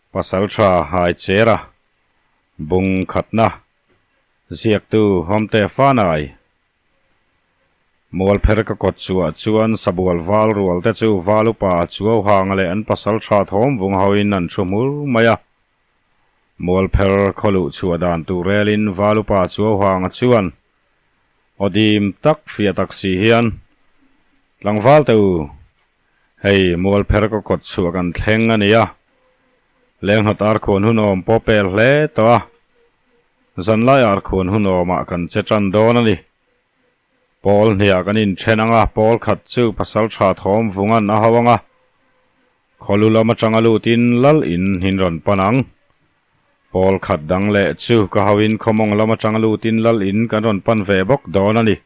Pasalṭha Haichera bung khatna ziaktu Hawmte Fanai Mualpher ka kawt chhuah chuan sabual val rual te chu val upa Chuauhanga leh an pasalṭha thawm vung hoin an thu hmur mai a. Mualpher khawluh chhuah dan tur relin val upa Chuauhanga chuan aw dim tak fiah tak si hian tlangval te u Hei Mualpher ka kawt chhuah kan thleng a nia. Lenghnawt arkhuan hun awm pawh pel hle tawh a. Zanlai arkhuan hun awmah kan che tan dawn a ni. Pawl hniah kan inthen ang a, pawl khat chu pasal tha thawm vungan a ho ang a. Khawlu lam atanga lutin lal in hin rawn pan ang. Pawl khat dang leh chu ka hoin khawmawng lam atanga lutin lal in kan rawn pan ve bawk dawn a ni.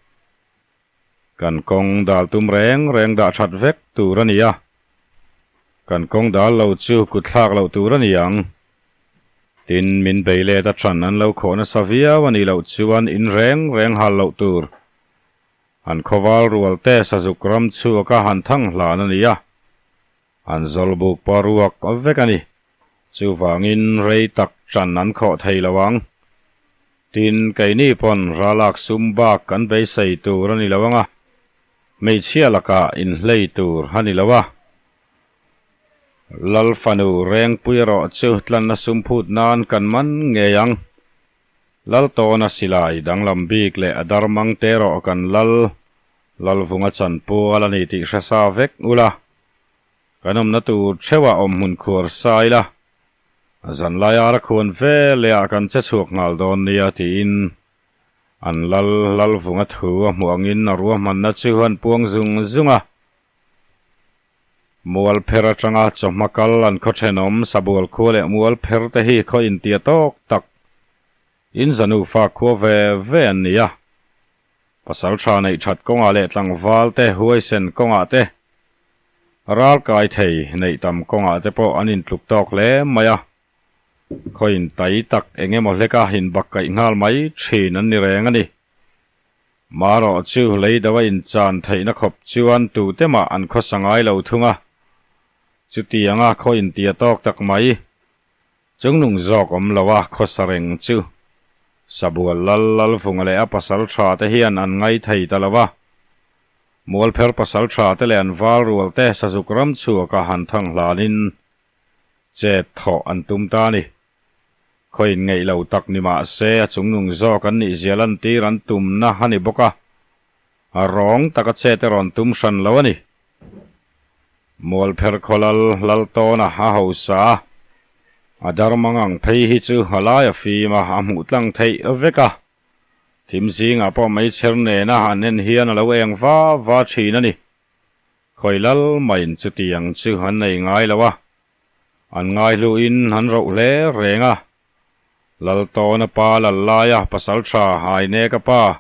Kan kawng dal tum reng reng dah that vek tur a ni a, kan kawng dal lo chu kut thlak loh tur a ni ang. Tin, min bei let a than an lo khawh nasa viau a nih loh chuan in reng reng hal loh tur. An khawval rual te sazuk ram chhuak a han thang hlan a ni a, an zawlbuk pawh ruak vek a ni. Chuvangin rei tak tan an khawh thei lo ang. Tin, keini pawn ralak sum bak kan beisei tur a ni lo ang a, hmeichhia lakah inhlei tur a ni lo a. Lal fanu Rengpui erawh chu tlanna sum phut nan kan man ngei ang. Lal tawna silai danglam bik leh a darmang te erawh kan lal Lalvunga chanpual a ni tih hre sa vek ula. Kan awmna tur theuhah awm hmun khuar sa ila, zanlai ara khuan ve lehah kan che chhuak nghal dawn nia tiin an lal Lalvunga thu a hmuh angin a ruahmanna chu an puang zung zung a. Mualpher atanga chawhma kal an khaw thenawm Sabual khua leh Mualpher te hi khaw intia tawk tak in zanufa khua ve ve an ni a. Pasal tha neih that kawngah leh tlangval te, huaisen kawngah te, ral kai thei neih tam kawngah te pawh an intluk tawk hle mai a. Khawiin tai tak eng emaw hleka inbak kaih nghal mai thin an ni reng a ni. Marawh chu lei deuha inchan theihna khawp chuan tute mah an khawsa ngai lo thung a. Chutianga khaw intia tawk tak mai Chungnung zawk awm lo a khawsa reng chu Sabual lal Lalvunga leh a pasal tha te hian an ngai thei ta lo a. Mualpher pasal tha te leh an val rual te Sazuk ram chhuaka han thang hlanin chet thawh an tum ta a ni. Khawiin ngeih lo tak ni mah se a chungnung zawk an nih zia lantir an tumna a ni bawk a, a rawng taka chet erawh an tum hran lo a ni. Mualpher khawlal Laltawna a hausa a, a darmang ang phei hi chu a lai a fim a, a hmuh tlang theih vek a. Thim zingah pawh meichher nena an en hian a lo eng va va thin a ni. Khawi lal maiin chutiang chu an nei ngai lo a, an ngaihluhin an roh hle reng a. Laltawna pa lal laia pasaltha Aineka pa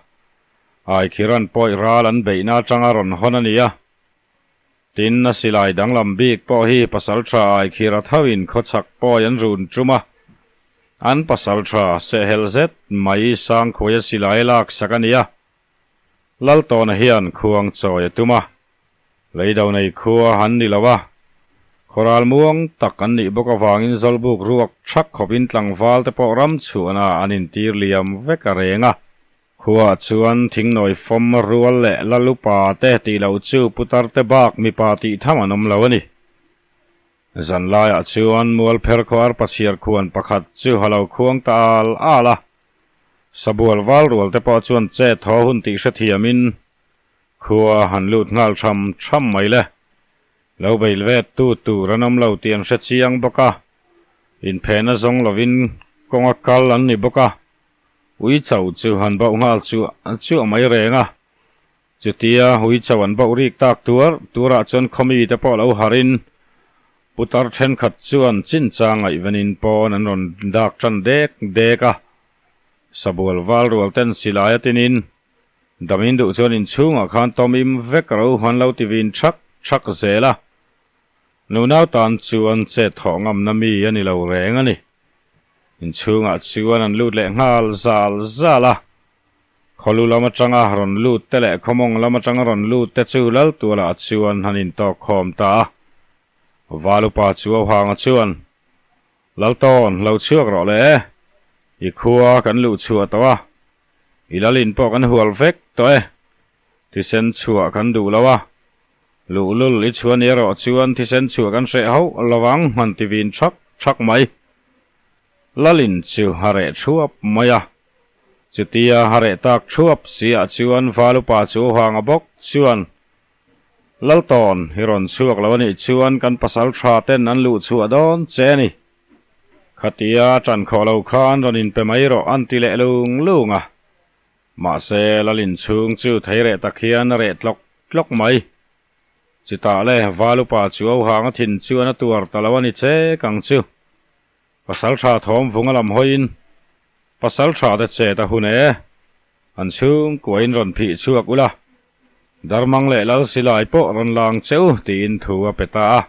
Aikhiran pawih ral an beihna atanga rawn hawn a ni a. Tin, a silai danglam bik pawh hi pasaltha Aikhira thoin khawchhak pawi an run tum a, an pasaltha sehhel zet mai Sangkhuaia silai lak sak a ni a. Laltawna hian khuang chawi a tum a, leido nei khua an ni lo a, khawral muang tak an nih bawk avangin Zawlbuk ruak thak khawpin tlangval te pawh ram chhuahna an intir liam vek a reng a. Khuaah chuan thingnawi fawm rual leh Lalupa te tih loh chu putar te bak mipa tih tham an awm lo a ni. Zanlaiah chuan Mualpher khuar pachhiar khuan pakhat chu a lo khuang ta al al a. Sabual val rual te pawh chuan chet thaw hun tih hrethiamin khua han lut nghal tham tham mai le. Lo beil vet tu tur an awm lo tih an hre chiang bawk a, inphehna zawng lovin kawnga kal an ni bawk a. Ui chau chu han bauh nghal chu chu a mai reng a. Chutia ui chau an bauh rik tak tuar turah chuan khawmi te pawh lo harin putar thenkhat chuan chinchang ngaihvenin pawn an rawn dak tan dek dek a. Sabual val rual ten silai a tinin damin duh chuan inchhungah khan tawmim vek ro han lo ti vin thak thak zel a. Nunau tan chuan chet thawh ngamna mi a ni lo reng a ni. Inchhungah chuan an lut leh nghal zal zal a, khawlu lam atanga rawn lut te leh khawmawng lam atanga rawn lut te chu Laltualah chuan an intawk khawm ta a. Valupa chu Auhanga chuan. Laltawn, lo chhuak rawh le. I khua kan luh chhuah tawh a, i lalin pawh kan hual vek tawh e. Thisen chhuah kan duh lo a, luhlul i chhuah ni erawh chuan thisen chhuah kan hreh hauh lo ang, han ti vin thak thak mai. Lalin chu a reh thuap mai a, chutia a reh tak thuap si ah chuan Valupa chu hanga bawk chuan Laltawn hi rawn chhuak lo a nih chuan kan pasal tha ten an luh chhuah dawn che a ni. Khatia ṭan khawh lo khan rawn inpe mai rawh an ti leh lung lung a. Mahse, Lalin chhung chu thei reh tak hian a reh tlawk tlawk mai. Chutah le, Valupa chu Auhanga thin chuan a tuar ta lo a ni chek ang chu. Pasalṭha thawm vunga lam hawiin pasalṭha te chet a hun e, an chhungkuain rawn phih chhuak ula, Darmang leh Lal Silai pawh rawn lang che u tiin thu a pe ta a.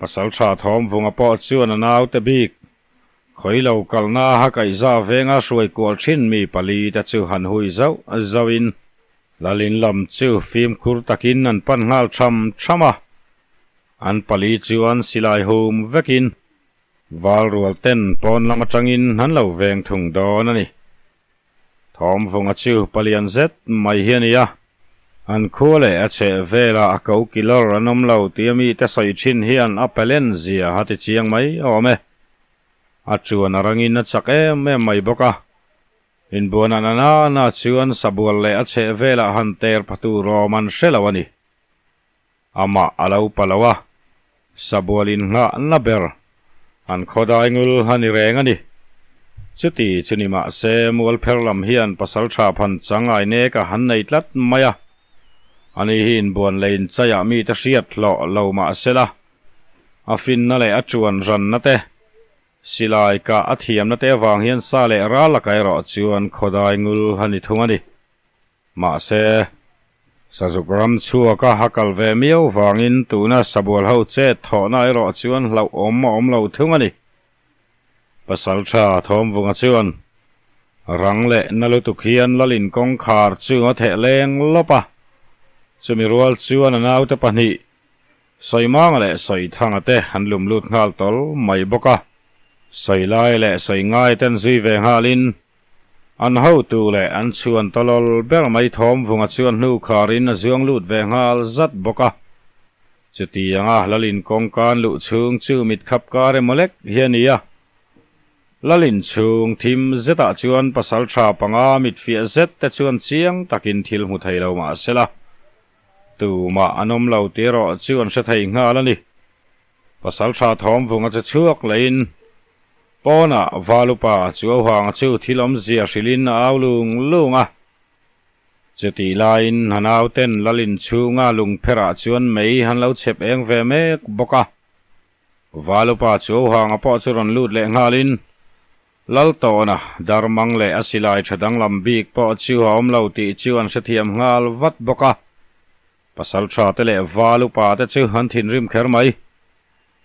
Pasalṭha thawm vunga pawh chuan a naute bik khawi lo kalna a kaihza venga hruai kual ṭhin mi pali te chu han hui zauh zauhin Lalin lam chu fimkhur takin an pan nghal ṭham ṭham a. An pali chuan silai hum vekin val rual ten pawn lam atangin an lo veng thung dawn a ni. Thawmvunga chu palian zet mai hi a ni a, an khua leh a chheh velah a ko kilawr an awm lo tia mite sawi thin hian a pelen zia a ti chiang mai awm e. A chuan a rangin a chak em em mai bawk a, inbuan a na na na chuan sabual leh a chheh velah han ter pha tur awm an hre lo a ni. Amah a lo pa lo a, sabual inngahna ber an khawdai ngul a ni reng a ni. Chuti chu ni mah se Mualpher lam hian pasaltha phan chang ai nek a han nei tlat mai a. Ani hi inbuan leh inchaiah mite hriat hlawh lo mah sela, a finna leh a chuan ranna te, silai kah a thiamna te avang hian sa leh ral a kai erawh chuan khawdai ngul a ni thung a ni. Mahse, Sazuk ram chhuaka a kal ve miau vangin tuna sabual ho chet thawhna erawh chuan hlauhawm a awm lo thung a ni. Pasaltha Thawmvunga chuan rang leh na lutuk hian Lalin kawngkhar chu a theh leng lawp a, chumi rual chuan a naute pahnih Sawimanga leh Sawithanga te an lum lut nghal tawl mai bawk a, Sawilai leh Sawingai ten zui ve nghalin An hotu leh an chhuan tawlawl ber mai thawmvunga chuan hnu kharin a zuang lut ve nghal zat bawk a. Chutianga Lalin kawngkan luh chhung chu mit khap kar emaw lek hi a ni a. Lalin chhung thim zetah chuan pasaltha panga mit fiah zet te chuan chiang takin thil hmu thei lo mah sela, tumah an awm lo tih erawh chu an hre thei nghal a ni. Pasaltha thawmvunga chu chhuak lehin Pawnah Valupa Chuauhanga chu thil awmzia hrilhin a au lung lung a. Chutih laiin a nauten Lalin chhunga lungpherah chuan mei han lo chhep eng ve mek bawk a. Valupa Chuauhanga pawh chu rawn lut leh nghalin Laltawna darmang leh a silai tha danglam bik pawh chu a awm lo tih chu an hrethiam nghal vat bawk a. Pasaltha te leh Valupa te chu an thinrim kher mai.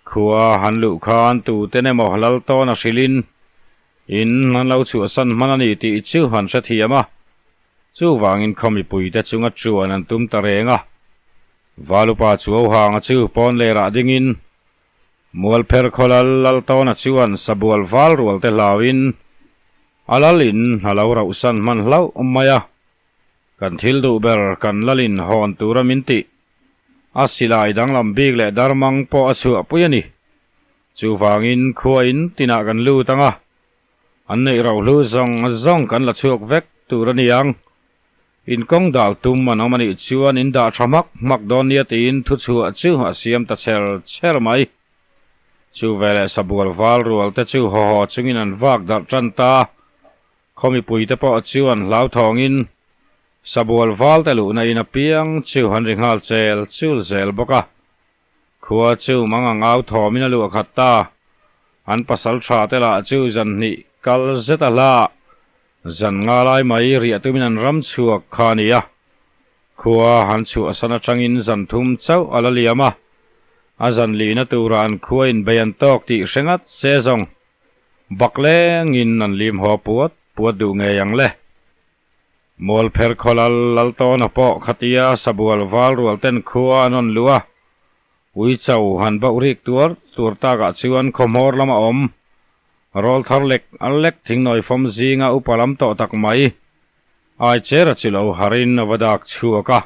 Khua han luh khan tuten emaw lal tawn a hrilhin in an lo chhuahsan hman a ni tih chu han hrethiam a, chuvangin khaw mipuite chunga chuan an tum ta reng a. Valupa Chuauhanga chu pawn lerah dingin Mualpher khaw lal lal tawna chuan sabual val rual te hlauin a lalin a lo rauhsan hman hlauh mai a. Kan thil duh ber kan lalin hawn tura min tih. A silai danglam bik leh darmang pawh a chhuahpui a ni. Chuvangin khua in tinah kan lut ang a, an neih rohlu zawng zawng kan la chhuak vek tur a ni ang. In kawng dal tum an awm a nih chuan in dah tha hmak hmak dawn nia tiin thuchhuah chu a siam ta cher cher mai. Chu veleh sabual val rual te chu haw haw chungin an vak darh tan ta. Khaw mipuite pawh chuan hlauthawngin sabual valte luhna in apiang chu an ri nghal chel chul zel bawk a. Khua chu mang ang au thawmin a luah khat ta. An pasal tha te lah chu zan hnih kal zet a hla zan nga lai mai riah tumin an ram chhuak kha a ni a. Khua han chhuahsan atangin zan thum chauh a la liam a. A zan lihna turah an khua inbei an tawk tih hre ngat se zawng. Bak lengin an lim haw puat puat duh ngei ang le. Mualpher khaw lal Laltawna pawh khatia sabual val rual ten khua an rawn luh a. Uicho han bauh rik tuar tuar takah chuan khawhmawr lama awm rawl thar lek lek thingnawi fawm zinga upa lam tawh tak mai ai chera chu lo harin a va dak chhuak a.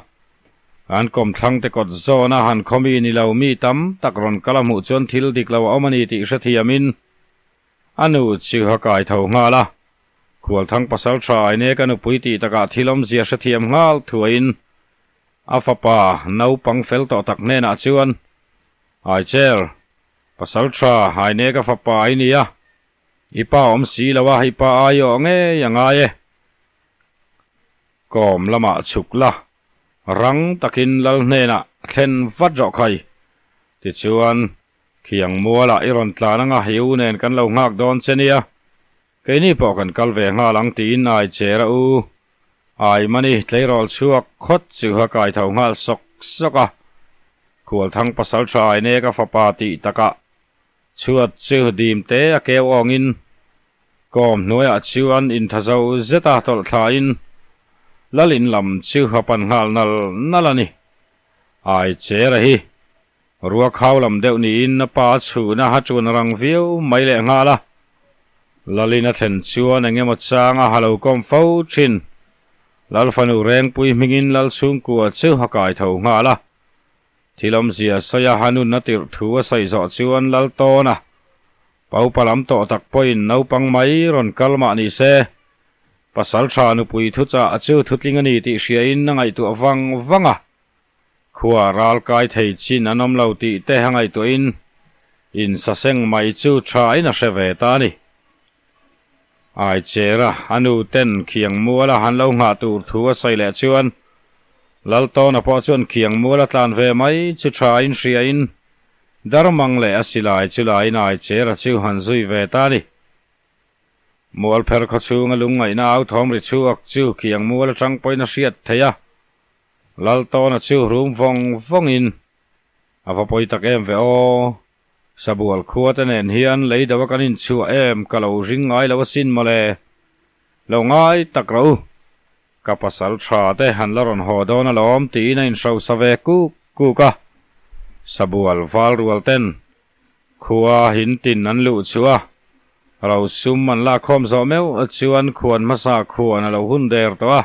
An kawmthlang te kawt zawna han khawmi ni lo mi tam tak rawn kal a hmuh chuan thil dik lo a awm a ni tih hrethiamin a nu chu a kai tho nghal a. Khualthang pasal tha aine ka nupui tih takah thil awmzia hrethiam nghal thuaiin A fapa naupang fel tawh tak hnenah chuan, Aicher, pasal tha haine ka fapa i ni a, i pa awm si lo a, i pa ai awh ngei a ngai e. Kawm lamah chhuk la, rang takin lal hnenah thlen vat rawh khai. Tichuan, khiang mualah i rawn tlan anga i u nen kan lo nghak dawn che nia, Keini pawh kan kal ve nghal ang tiin Aichera u Aimani tleirawl chhuak khawt chu a kai tho nghal sawk sawk a. Khualthang pasal tha Aineka fapa tih takah chhuat chu dim te a keu awngin kawm hnuaiah chuan inthazo zeta tawlh thlain lal in lam chu a pan nghal nal nal a ni. Aichera hi Rua khau lam deuh niin a pa a chhun a, a ṭuan rang viau mai leh nghal a. Lalin a thlen chuan eng emaw chang a ha lo kawm fo ṭhin. Lal fanu Rengpui hmingin Lal chhungkua chu a kai tho nghal a. Thil awmzia sawi a, a nun a tirh thu a sawi zawh chuan Lal tawn a. Paupa lam tawh tak pawhin naupang mai rawn kal mah ni se, pasalṭha nupui thuchah chu thutling a ni tih hriain a ngaihtuah vang vang a. Khua ral kai thei chin an awm lo tih te a ngaihtuahin insaseng mai chu thain a hre ve ta a ni. Aichera a nu ten khiang muala han lo nghah tur thu a sawi leh chuan Laltawna pawh chuan khiang muala tlan ve mai chu thain hriain Darmang leh a silai chu lain Aichera chu han zui ve ta a ni. Mualpher khawchhunga lungngaihna au thawm ri chhuak chu khiang mual atang pawhin a hriat theih a. Laltawna chu rum vawng vawngin a va pawi tak em ve aw. Sabual khua te nen hian lei deuha kan inchhuah em ka lo ring ngai lo asin mawle. Lo ngai tak rawh u. Ka pasal tha te han la rawn haw dawn alawm tiin a inhrosa ve kuk kuk a. Sabual val rual ten khua hin tin an luh chu a. Rosum an lakkhawm zawh meuh chuan khuan hmasa khuan a lo hun der tawh a.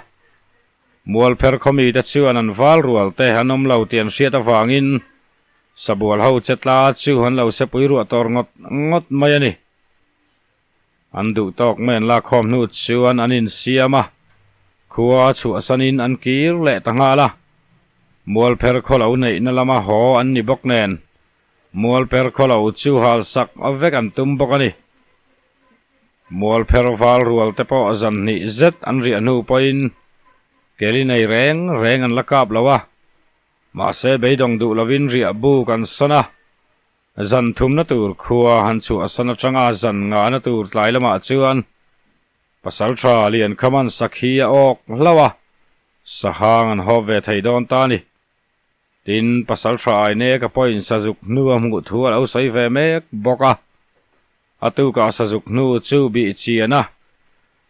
Mualpher khawmite chuan an val rual te an awm lo tih an hriat avangin Sabual ho che tla chu an lo sepui ruah tawr ngawt ngawt mai a ni. An duh tawk mai an lakkhawm hnu chuan an insiam a, khua chhuahsanin an kir leh ta nghal a. Mualpher khaw lo neihna lama haw an ni bawk nen Mualpher khaw lo chu halsak vek an tum bawk a ni. Mualpher val rual te pawh zan hnih zet an riah hnu pawhin keli nei reng reng an la kap lo a, mahse beidawng duh lovin riah buk an sawn a, zan thumna tur khua han chhuahsan atanga zan ngahna tur tlai lamah chuan Pasaltha Liankhaman sakhi a awk hlauh a, sahang an hawp ve thei dawn ta a ni. Tin, Pasaltha Aineka pawhin sazuk hnu a hmuh thu a lo sawi ve mek bawk a. A tukah sazuk hnu chu bih chian a,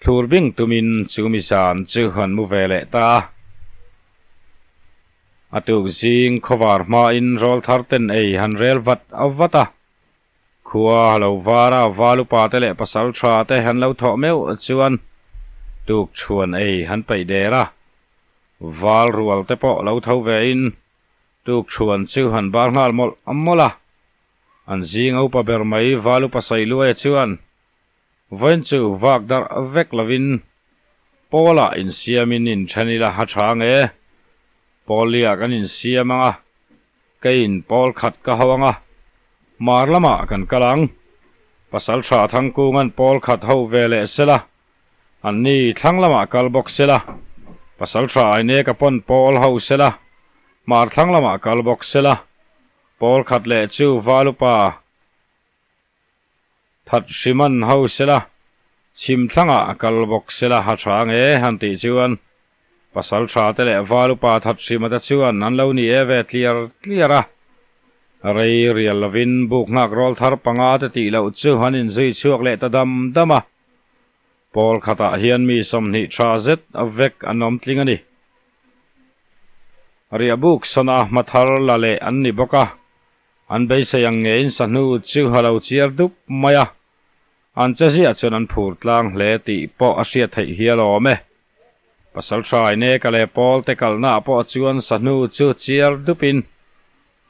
thlur bing tumin chu mi zan chu an mu ve leh ta a. A tuk zing khawvar hmain rawl thar ten ei han rel vat vat a. Khua a lo var a, val upa te leh pasaltha te han lo thawh meuh chuan tuk chhuan ei han peih der a. Val rual te pawh lo tho ve in tuk chhuan chu han bar nghal mawlh mawlh a. An zing a upa ber mai val upa Sailuaia chuan vawiin chu vak darh vek lovin Pawlah insiamin inthen ila a tha ang e. Pawlliah kan insiam ang a, keiin pawl khat ka ho ang a, mar lamah kan kal ang. Pasaltha Thangkunga'n pawl khat ho ve leh sela, Anni thlang lamah kal bawk sela, Pasaltha Aineka pawn pawl ho sela, hmar thlang lamah kal bawk sela, pawl khat leh chu Valupa that hriman ho sela, chhim thlangah kal bawk sela a tha ang e han tih chuan Pasaltha te leh Valupa that hrima te chuan an lo ni e ve tliar tliar a. Rei rial lovin buk nghak rawl thar panga te tih loh chu an inzui chhuak leh ta dam dam a. Pawl khatah hian mi 20 tha zet vek an awm tling a ni. Riahbuk sana hma thar la leh an ni bawk a. An beisei ang ngeiin sahnu chu a lo chiar dup mai a, an che ziah chuan an phur tlang hle tih pawh a hriat theih hial awm e. Pasalṭha Ineka leh Pawlte kalnaah pawh chuan sahnu chu chiar dupin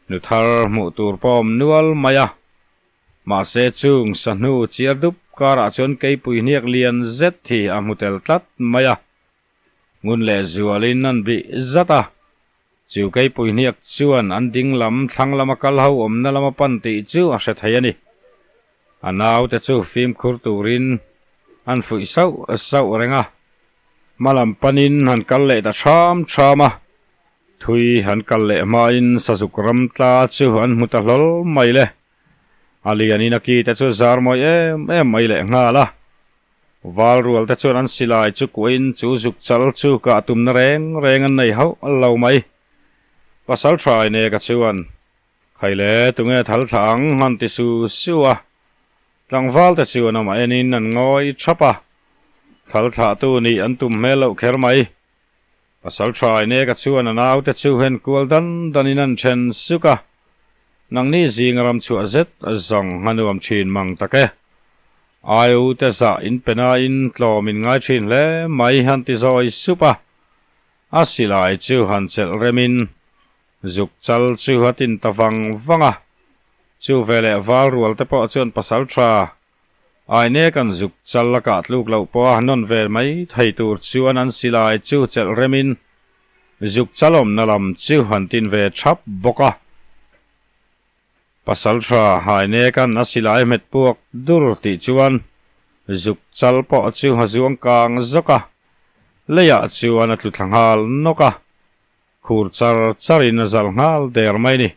nu thar hmuh tur pawh awm nual mai a. Mahse chung sahnu chiar dup karah chuan keipui hniak lian zet hi a hmu tel tlat mai a. Ngun leh zualin an bih zat a, chu keipui hniak chuan an ding lam thlang lama kal ho awmna lama pan tih chu a hre thei a ni. A naute chu fimkhur turin an fuih sauh sauh reng a, hma lam panin han kal leh ta ṭham ṭham a, thui han kal leh hmain sazuk ram tla chu an hmu ta hlawl mai le. A lianin a ki te chu zar mawi em em mai leh nghal a. Val rual te chuan an silai chu kuahin chu zuk chal chu kah tumna reng reng an nei hauh lo mai. Pasal tha Ineka chuan, Khai le, tunge thal thla ang? an ti su su a. Tlangval te chuan amah enin an ngawi thap a. Thal thlahtu nih an tum hmel loh kher mai. Pasal tha Ineka chuan a naute chu hen kual dan danin an then suk a. Nangni zinga ram chhuah zet zawng a nuam thin mang tak e. Aiu te zah in pe nain tlawm in ngai thin hle mai han ti zawi sup a. A silai chu han chelh remin zuk chal chu a tin ta vang vang a. Chu veleh val rual te pawh chuan pasal tha Aine kan zuk chal a kah tluk loh pawh a nawn ve mai thei tur chuan an silai chu chelh remin zuk chal awmna lam chu han tin ve thap bawk a. Pasaltha Haine kan a silai hmet puak dur tih chuan zuk chal pawh chu a zuang kang zawk a, leiah chuan a tlu thla nghal nawk a, khur char charin a zal nghal der mai ni.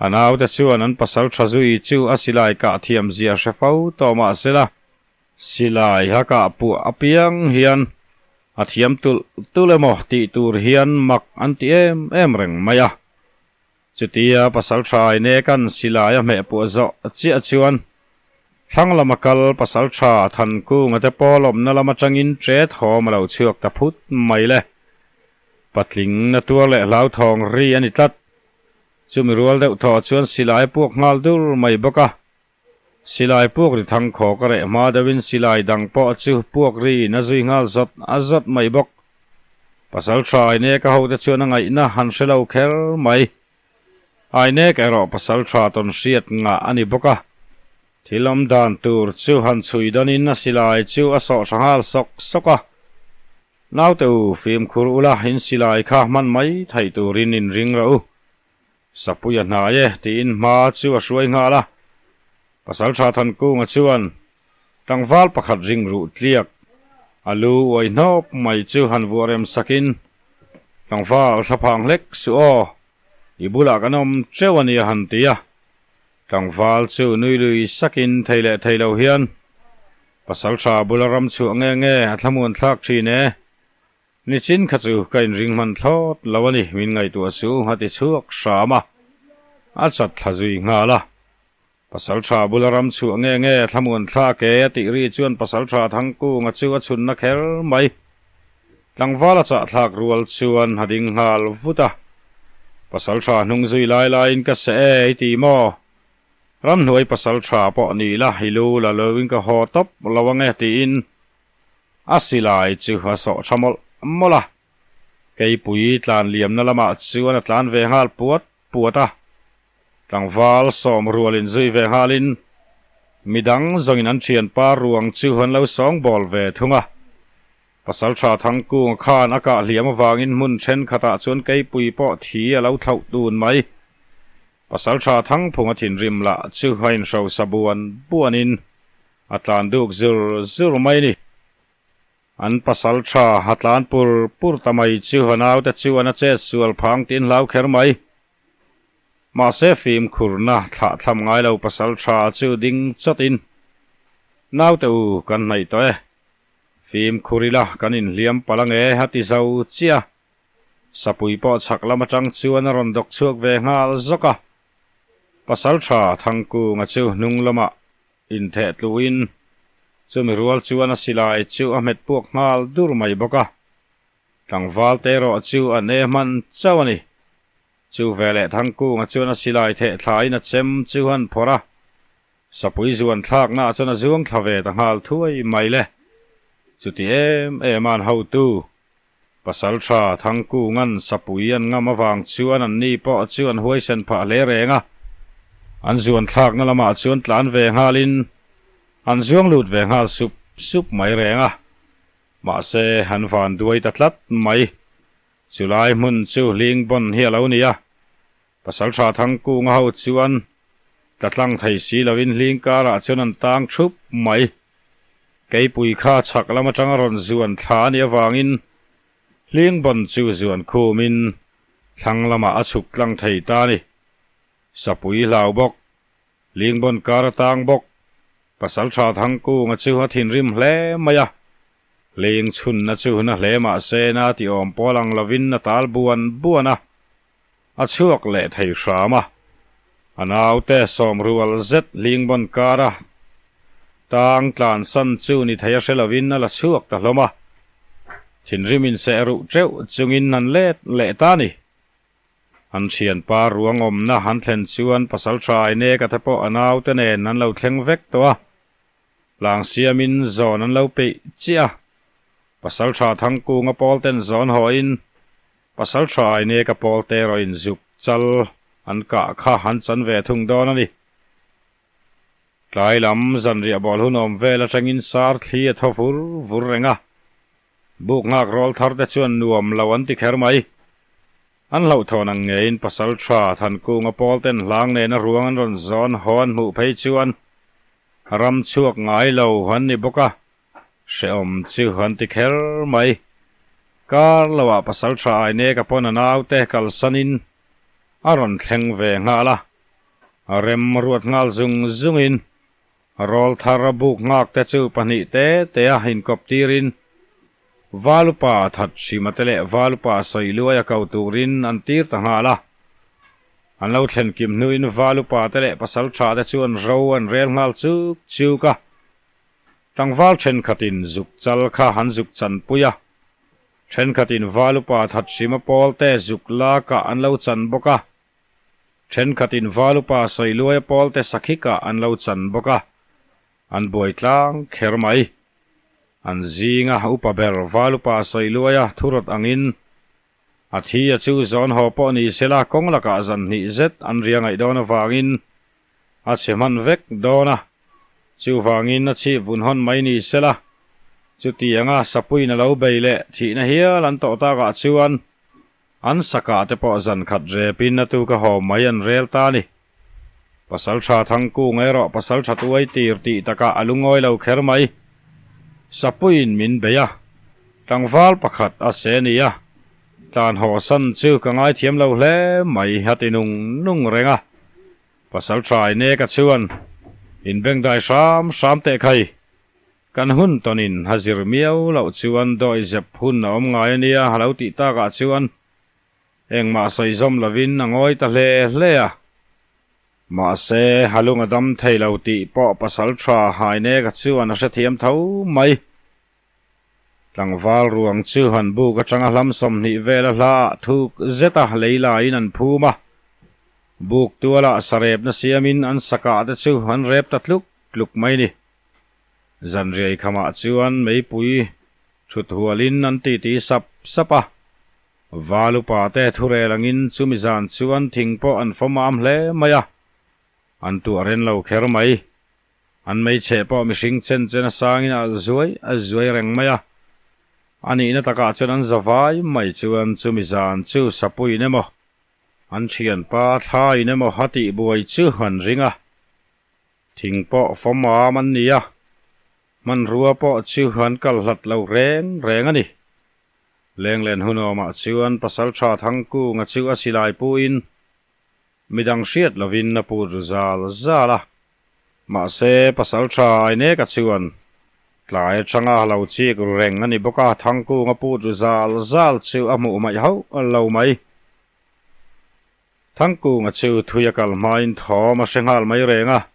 A naute chuan an pasal tha zui chu a silai kah thiam zia hre fo tawh mah sela, silai a kah puah apiang hian a thiam tulh tulh emaw tih tur hian mak an ti em em reng mai a. Chutia pasal tha Ainekan silai a hmeh puah zawh chiah chuan thlang lama kal pasal tha Thankunga te pawl awmna lam atangin ṭe thawm a lo chhuak ta phut mai le. Patling na tuar leh hlauthawng ri a ni tlat. Chumi rual deuh thaw chuan silai a puak nghal dur mai bawk a. Silai puak ri thang khawk a reh hma deuhin silai dang pawh chu puak riin a zui nghal zawt a zawt mai bawk. Pasal tha Ainek a hote chuan a ngaihna han hre lo kher mai. Ainek erawh pasal tha tawn hriat ngah a ni bawk a. Thil awm dan tur chu han chhui dawnin a silai chu a sawh tha nghal sawk sawk a. Naute u, fimkhur ula, in silai kha hman mai theih turin in ring rawh u. Sapui a hnai e, tiin hma chu a hruai nghal a. Pasaltha Thankunga chuan tlangval pakhat ring ruh tliak, a lu uai hnawp mai chu han vuah rem sakin, Tlangval thlaphang hlek suh aw, i bulah kan awm teuh a nia han ti a. Tlangval chu nui lui sakin thei leh thei lo hian, Pasaltha bula ram chhuah nge nge a thlamuan thlak thin e. Nichin kha chu ka inring hman thlawt lo a ni, min ngaihtuah su a ti chhuak hram a, a chat thla zui nghal a. Pasaltha bula ram chhuah nge nge a thlamuan thlak e a tih ri chuan Pasaltha Thangkunga chu a chhunna kher mai. Tlangval a chahthlak rual chuan a ding nghal vut a. Pasaltha hnung zui lai laiin ka seh e i ti maw? Ramhnuai pasal tha pawh ni la, i lu la lo in ka haw tawp lo ange tiin a silai chu a sawh tha mawlh mawlh a. Keipui tlan liamna lamah chuan a tlan ve nghal puat puat a. Tlangval sawm rual in zui ve nghalin midang zawngin an thianpa ruang chu an lo sawngbawl ve thung a. Pasaltha Thangkunga khan a kah hliam avangin hmun thenkhatah chuan keipui pawh thi a lo thlauh tun mai. Pasaltha Thangphunga thinrim lah chu a inhrosa buan buanin a tlan duk zur zur mai a ni. An pasaltha a tlan pur pur ta mai chu a naute chuan a chet sual phang tiin hlau kher mai. Mahse fimkhurna thlah thlam ngai lo pasaltha chu ding chawtin, Naute u kan hnaih tawh e. Fimkhur ila kan inhliam palh ange a ti zo chiah a. Sapui pawh chhak lam atang chuan a rawn dawk chhuak ve nghal zawk a. Pasaltha Thangkunga chu hnung lamah intheh tluin chumi rual chuan a silai chu a hmet puak nghal dur mai bawk a. Tlangval te erawh chu an e hman chauh a ni. Chu veleh Thangkunga chuan a silai theh thlain a chem chu an phawrh a, Sapui zuan thlaknaah chuan a zuang thla ve ta nghal thuai mai le. Chuti em em a an hotu, Pasaltha Thangkunga'n Sapui an ngam avang chuan anni pawh chu an huaisen phah hle reng a. An zuan thlakna lamah chuan tlan ve nghalin an zuang lut ve nghal sup sup mai reng a. Mahse, an van duai ta tlat mai. Chulai hmun chu Hlingbon hi a lo ni a. Pasaltha Thangkunga ho chuan tla tlang thei si loin hling karah chuan an tang thup mai. Keipui kha chhak lam atanga rawn zuan thla a nih avangin hling bawn chu zuan khumin thlang lamah a chhuk tlang thei ta a ni. Sapui hlau bawk, hling bawn kar a tang bawk. Pasaltha Thangkunga chu a thinrim hle mai a, hling chhunna chu na hle mahse na tiawm pawl ang lovin a tal buan buan a. A chhuak leh thei hram a, a naute sawmrual zet Hlingbon kara tang tlansan chu ni thei a hre lovin a la chhuak ta hlawm a, thinrim inseh ruh teuh chungin an let leh ta a ni. An thianpa ruang awmna an thlen chuan pasaltha Aineka te pawh a naute nen an lo thleng vek tawh a, tlang siamin zawn an lo peih chiah a, pasaltha Thangkunga pawlten zawn hawhin Pasal tha aine ka pawl te erawh in zuk chal an kah kha an chan ve thung dawn a ni. Tlai lam zanriah bawl hun awm vel atangin sar thli a thaw vur vur reng a. Buk nghak rawl thar te chuan nuam lo an ti kher mai. An hlauhthawn ang ngeiin pasal tha Thankunga pawl ten hlang nena ruang an rawn zawn haw an hmuh phei chuan ram chhuak ngai lo an ni bawk a. Hrehawm chu an ti kher mai. Kar loah pasal tha Aineka pawn a naute kalsanin a rawn thleng ve nghal a. A rem ruat nghal zung zungin rawl thar a buk nghak te chu pahnih te te a inkawp tirin Valupa that hrima te leh Valupa sawi luai a ko turin an tir ta nghal a. An lo thlen kim hnuin Valupa te leh pasal tha te chuan ro an rel nghal chuk chuk a. Tlangval thenkhatin zuk chal kha an zuk chanpui a, thenkhatin Valupa Thathrima pawlte zuk lakah an lo chan bawk a, thenkhatin Valupa Sawiluaia pawlte sakhikah an lo chan bawk a, an buai tlang kher mai. An zinga upa ber Valupa Sawiluaia thurawt angin a thi a chu zawn haw pawh ni sela kawng lakah zan hnih zet an ria ngaih dawn avangin A chhe hman vek dawn a, chuvangin a chhip vun hawn mai ni sela, chutianga sapuiin a lo bei leh thihna hial an tawh takah chuan an sakah te pawh zan khat repin a tuka haw mai an rel ta a ni. Pasaltha Thangkunga erawh pasaltha tuai tir tih takah a lungawi lo kher mai. Sapuiin min bei a, tlangval pakhat a se nia, tlan hawsan chu ka ngaithiam lo hle mai a ti nung nung reng a. Pasal tha Ineka chuan, Inbengdai hram hram teh khai. Kan hun tawnin a zir miau loh chuan dawi zep hun a awm ngai a nia a lo tih takah chuan engmah sawi zawm lovin a ngawi ta hle hle a. Mahse, a lung a dam thei lo tih pawh pasal tha Ineka chuan a hrethiam tho mai. Tlangval ruang chu han buk atanga hlam 20 vela hlaah thuk zeta lei laiin an phum a, buk tualah sarepna siamin an sakah te chu an rep ta tluk tluk mai ni. Zanriai khamah chuan meipui thut hualin an titi sap sap a, val upa te thurel angin chumi zan chuan thing pawh an fawm am hle mai a, an tuah ren lo kher mai. An hmeichhe pawh mihring chen chen a sangin a alh zuai a zuai reng mai a. A nihna takah chuan an za vai mai chuan chumi zan chu sapuiin emaw, an thianpa thlaiin emaw a tih buai chu an ring a. Thing pawh fawm am an ni a, hmanrua pawh chu an kal hlat lo reng reng a ni. Lenglen hunawmah chuan Pasaltha Thangkunga chu a silai puin Midang hriat lovin a put ru zal zal a. Mahse, pasal tha Aineka chuan tlai atanga lo chik ru reng a ni bawk a, Thangkunga put ru zal zal chu a hmuh maih hauh lo mai. Thangkunga chu thui a kal hmain thawm a hre nghal mai reng a.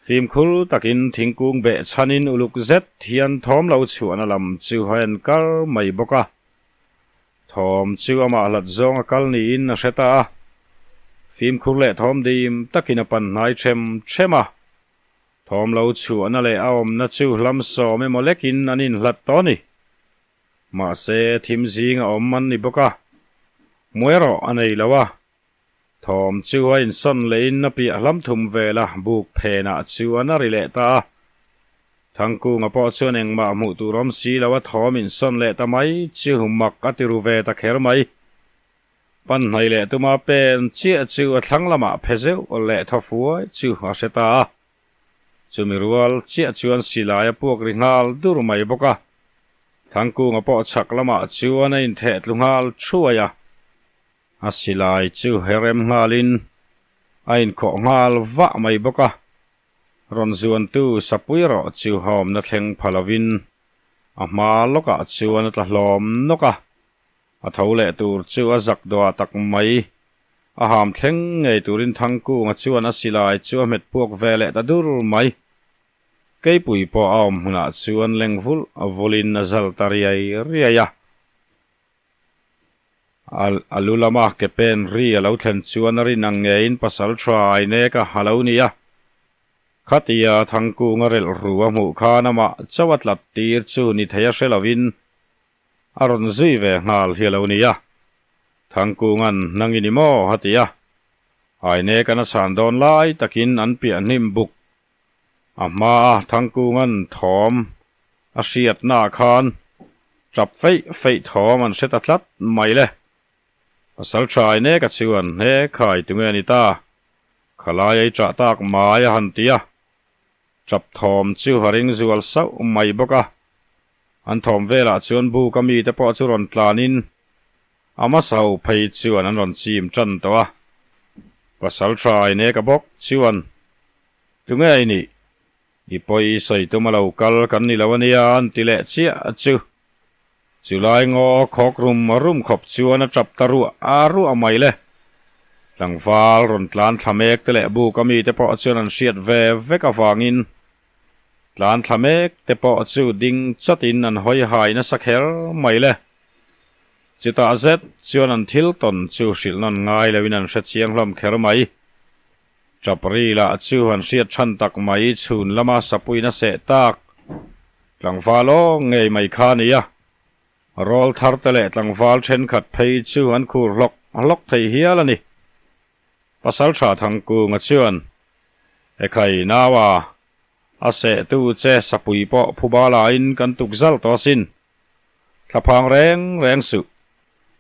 Fimkhur takin thingkung beh chhanin uluk zet hian thawm lo chhuahna lam chu a en kar mai bawk a. Thawm chu amah hlat zawng a kal niin a hre ta a, fimkhur leh thawm dim takin a pan hnai ṭhem ṭhem a. Thawm lo chhuahna leh a awmna chu hlam sawm emaw lekin an inhlat tawh a ni. Mahse, thim zing a awm an ni bawk a, hmu erawh a nei lo a. Thawm chu a insawn lehin a piah hlam thum vel a, buk phenah chuan a ri leh ta a. Thangkunga pawh chuan engmah hmuh tur awm si lo a thawm insawn leh ta mai chu mak a ti ru ve ta kher mai. Pan hnai leh tuma pen chiah chu a thlang lamah phe zeuh leh thaw fuai chu a hre ta a. Chumi rual chiah chuan silai a puak ri nghal dur mai bawk a. Thangkunga pawh chhak lamah chuan a intheh tlu nghal thuai a. A silai chu herem nghalin a inkhawh nghal vah mai bawk a. Rawn zuantu sapui erawh chu hawmna thleng pha lovin a hma lawkah chuan a tla hlawm nawk a. A tho leh tur chu a zak dawh tak mai. A ham thleng ngei turin Thangkunga chuan a silai chu a hmet puak ve leh ta dur mai. Keipui pawh a awm hmunah chuan leng vulh vulhin a zal ta riai riai a. A lu lama ke pen ri a lo thlen chuan a rin ang ngeiin pasal tha ai nek a a lo ni a. Khatia Thangkunga relh ru a hmuh khan amah chauh a tlat tir chu ni thei a hre lovin A rawn zui ve nghal hi a lo ni a, Thangkunga'n nang i ni maw? a ti a. Aine kan a chhan dawn lai takin an piah hnim buk. A hmaa Thangkunga'n thawm a hriatnaah khan tap feih feih thawm an hre ta tlat mai le. Pasal tha Aine ka chuan he khai tunge ni ta? Khalai ei chah tak mai a han ti a. Tap thawm chu a ring zual sauh mai bawk a. An thawm velah chuan buk a mite pawh chu rawn tlanin a hmasa ho phei chuan an rawn chim tan tawh a. Pasal tha Aineka bawk chuan, Tunge i nih? I pawi i sawi tum a lo kal kan ni lo ania an ti leh chiah chu. Chulai ngaw khawk rum rum khawp chuan a tap ta ruah a ruah mai le. Tlangval rawn tlan thla mek te leh buk a mite pawh chuan an hriat ve vek avangin Tlan thla mek te pawh chu ding chatin an hawi hai nasa kher mai le. Chutah zet chuan an thil tawn chu hrilh nawn ngai loin an hre chiang hlawm kher mai. Tap ri lah chu an hriat than tak mai chhun lama sapuin a seh tak tlangval aw ngei mai kha a ni a. Rawl thar te leh tlangval thenkhat phei chu an khur hlawk hlawk thei hial a ni. Pasaltha Thangkunga chuan, Ekhai naua, a sehtu che sapui pawh phuba laiin kan tuk zal tawh asin. Thlaphang reng reng suh.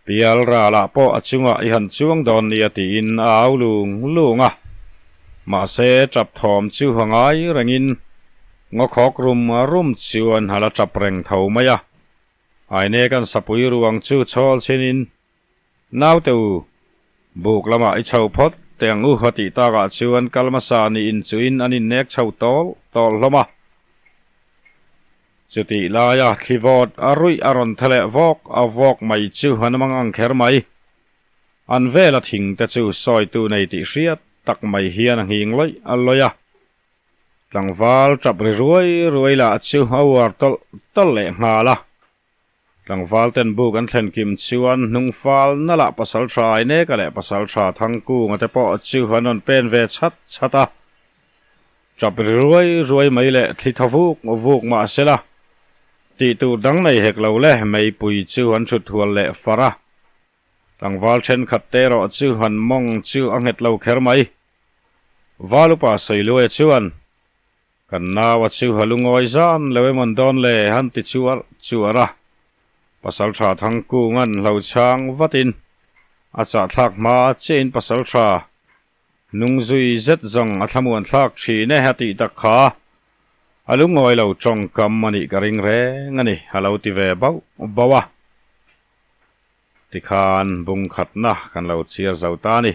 Pial ralah pawh a chungah i han chuang dawn nia tiin a au lung lung a. Mahse tap thawm chu a ngai rengin ngawkhawk rum rum chuan a la tap reng tho mai a. Aine kan sapui ruang chu chhawl chhinin Naute u, buk lamah i chho phawt teh ang u a tih takah chuan kal hmasa niin chuin an innek chho tawl tawl hlawm a. Chutih laia thli vawt a ruih a rawn tha leh vawk a vawk mai chu an mang ang kher mai. An vela thing te chu sawitu nei tih hriat tak mai hian a nghing lawih a lawih a. Tlangval tap ri ruai ruai lah chu a uar tawlh tawlh leh nghal a. Tlangval ten buk an thlen kim chuan hnung fal nalh pasal tha Aineka leh pasal tha Thangkunga te pawh chu an rawn pen ve chhat chhat a. Tap ri ruai ruai mai leh thli thaw vuk vuk mah sela tih tur dang nei hek lo le meipui chu an thut hual leh far a. Tlangval thenkhat te erawh chu han mawng chu a nghet lo kher mai. Val upa Sawiluaia chuan Kan nau a chu a lungawi zan lo em an dawn le han ti chuar chuar a. Pasaltha Thangkunga'n hlo chhang vatin a chahthlak hma chiahin pasaltha hnung zui zet zawng a thlamuan thlak thin e a tih tak kha a lungawi lo tawngkam a nih ka ring reng a ni a lo ti ve bauh bauh a. Tikhan bungkhatna kan lo chhiar zo ta a ni.